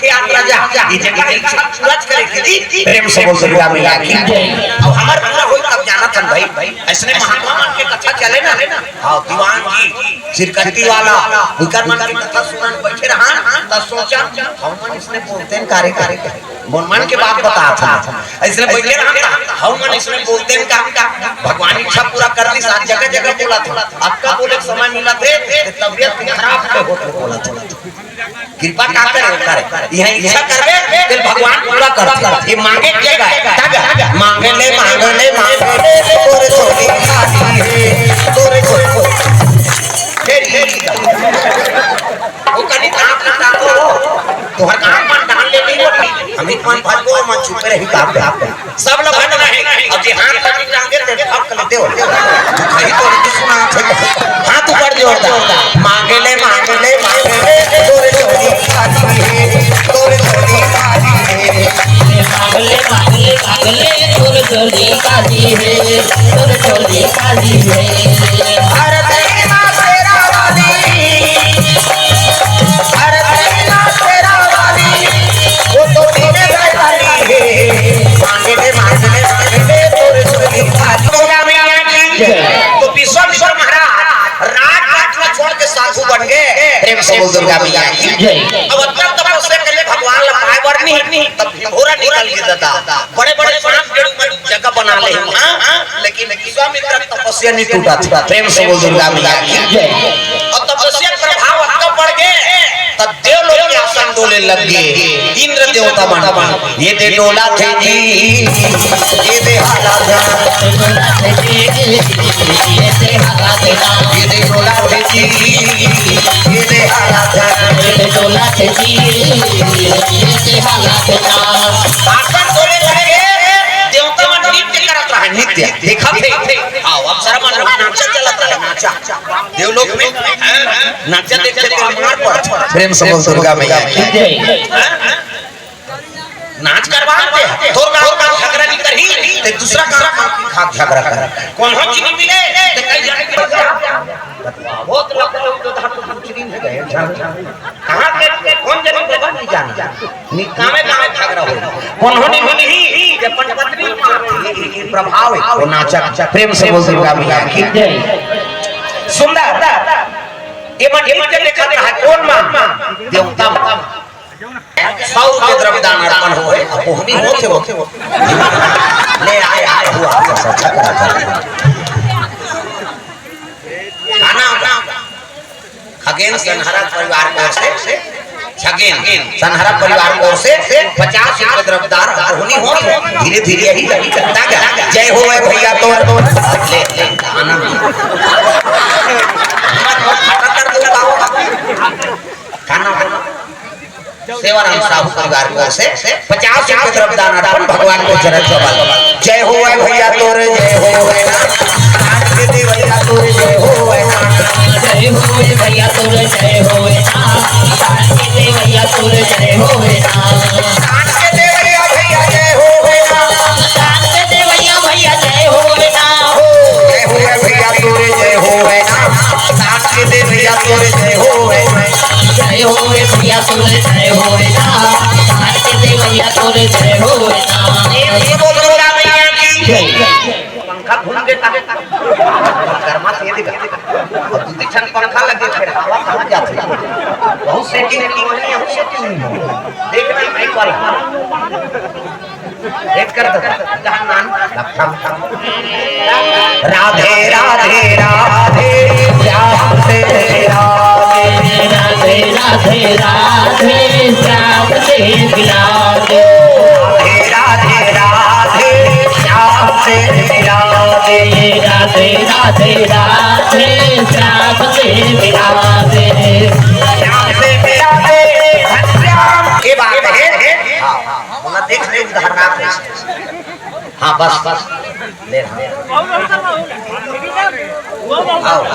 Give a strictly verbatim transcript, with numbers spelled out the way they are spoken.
यात्रा जा, ये जगह इच्छा पूरा करे के जी। प्रेम से बोल दुर्गा मैया की। अब हमर पूरा होई तब जाना थन भाई। ऐसने महात्मा मन के कथा चले ना। हाँ, दीवान जी, सिरकट्टी वाला, इकर मन के कथा सुनन बैठे रहा, तब सोचा, हम मन इसने बोलते हैं, कारे, कारे, कारे। मन मन के बात बता था। ऐसने बैठे रहा था, हम मन इसने बोलते हैं का, का। भगवान इच्छा पूरा कर ली, सात जगह जगह बोला था। आपका बोले के समय मिला थे, तबियत खराब तो होत बोला था। कृपा का करे, करे। यह इच्छा करबे, फिर भगवान पूरा करथे। ये मांगे के जगह है। तब मांगे ले, मांगे ले, मांगे ले, तोरे झोली खाली है, तोरे झोली। फिर ये वो कहीं काम ना डालो। तोहर काम मन डाल ले नहीं बोली। हम एक मन भर को मन छुपे रही काम पे। सब लोग हट रहे। अब जे हाथ लगी जाएंगे, ते ठप कर लेते हो। कहीं तो नहीं सुना थे। हाथ ऊपर जोरदार। मांगे ले, मांगे ले, मांगे ले, तोरे झोली खाली है, तोरे झोली खाली है। मांगले, मांगले, मांगले, तोर झोली खाली है, तोर झोली खाली है। अरे तेरी माँ शेरा वाली, अरे तेरी माँ शेरा वाली, वो तो दीने दरबारी है। मांगे ले, मांगे ले, मांगे ले, तोर झोली खाली। दुर्गा मैया की जय। तो विश्वामित्र महाराज राजपाट में छोड़ के साधु बन गए। प्रेम से बोल दुर्गा मैया की जय। अब अतना तपस्या कर ले भगवान ला पाए बर नहीं, तब ढिंढोरा निकल गया दादा। बड़े बड़े सांप गेड़ू में जगह बना ले हैं, हाँ? लेकिन विश्वामित्र तपस्या नहीं टूटा था। प्रेम से बोल दुर्गा मैया की जय। और तपस्या प्रभाव अतना बढ़ गए, तब देवलोक के आसन डोले लग गए। इंद्र देवता बन गए। ये दे डोला थे जी, ये दे हाला था। ये दे डोला थे जी, ये दे हाला था। आसन डोले लगे, देवता मन नृत्य करत रहे, नृत्य। देखा थे? आओ, अप्सरा मन नाचा चलत रहे, नाचा। देवलोक में नाचा देख के मार पड़। प्रेम से बोल दुर्गा मैया की। नाच करवा दे, तोर गाँव का झगड़ा नहीं करही, ते दूसरा गाँव का खा झगड़ा कर। कौन हो चीनी मिले, ते कई जाने के बहुत लखनऊ के धातु कुछ दिन हो गए। कहाँ के, कौन जगह बाबा नहीं जाना। निकामे गाँव झगड़ा हो। कौन हो नहीं मिली, ये पंचपत्नी माँ, ये, ये, ये प्रभाव है, वो नाचक। प्रेम से बोल दुर्गा मैया की जय। सुंदर, ये मन, ये मन देखा था, कौन माँ? देवता माँ। सौ रुपये द्रव्य दान अर्पण होए, अब कोहनी होत हे वो। ले आए, आए हुआ, अच्छा, अच्छा करा था। खाना, खगेन सनहरा परिवार को से, खगेन सनहरा परिवार को से पचास रुपये द्रव्य दान, अब कोहनी होत हे, धीरे धीरे ही लगी करता गया। जय हो भैया तो, ले, ले, आनंद। खाना, खाना कर दो, खाओ। खाना, सेवाराम साहू परिवार को से पचास रुपये द्रव्य दान अर्पण भगवान को चरण कमल। जय हो है भैया तोरे, जय हो है ना। कान के देवैया तोरे, जय हो है ना। जय हो है भैया तोरे, जय हो है ना। कान के देवैया तोरे, जय हो है ना। कान के देवैया भैया, जय हो है ना। कान के देवैया भैया, जय हो है ना। जय हो है भैया तोरे, जय हो है ना। कान के देवैया तोरे, जय हो है ना। जय हो रे भैया तोरे जय हो रे ना, कान के देवैया तोरे जय हो रे ना। ये बोल दुर्गा मैया की जय। पंखा घूम के ताके ताके। गरमा से ये दिखा। और दूसरी छन पंखा लगे फिर हवा कहाँ जाती है? बहुत सेटिंग नहीं हो रही है, बहुत सेटिंग नहीं हो रही। देखना नहीं वाला। एक कर दो। राधे राधे राधे श्याम से राधे। राधे राधे राधे श्याम से राधे। राधे राधे राधे श्याम से राधे। राधे राधे राधे श्याम से राधे। श्याम से राधे। ये बात है। हाँ, हाँ, बोला देख ले उदाहरण आप। हाँ, बस, बस। ले, हाँ। आओ।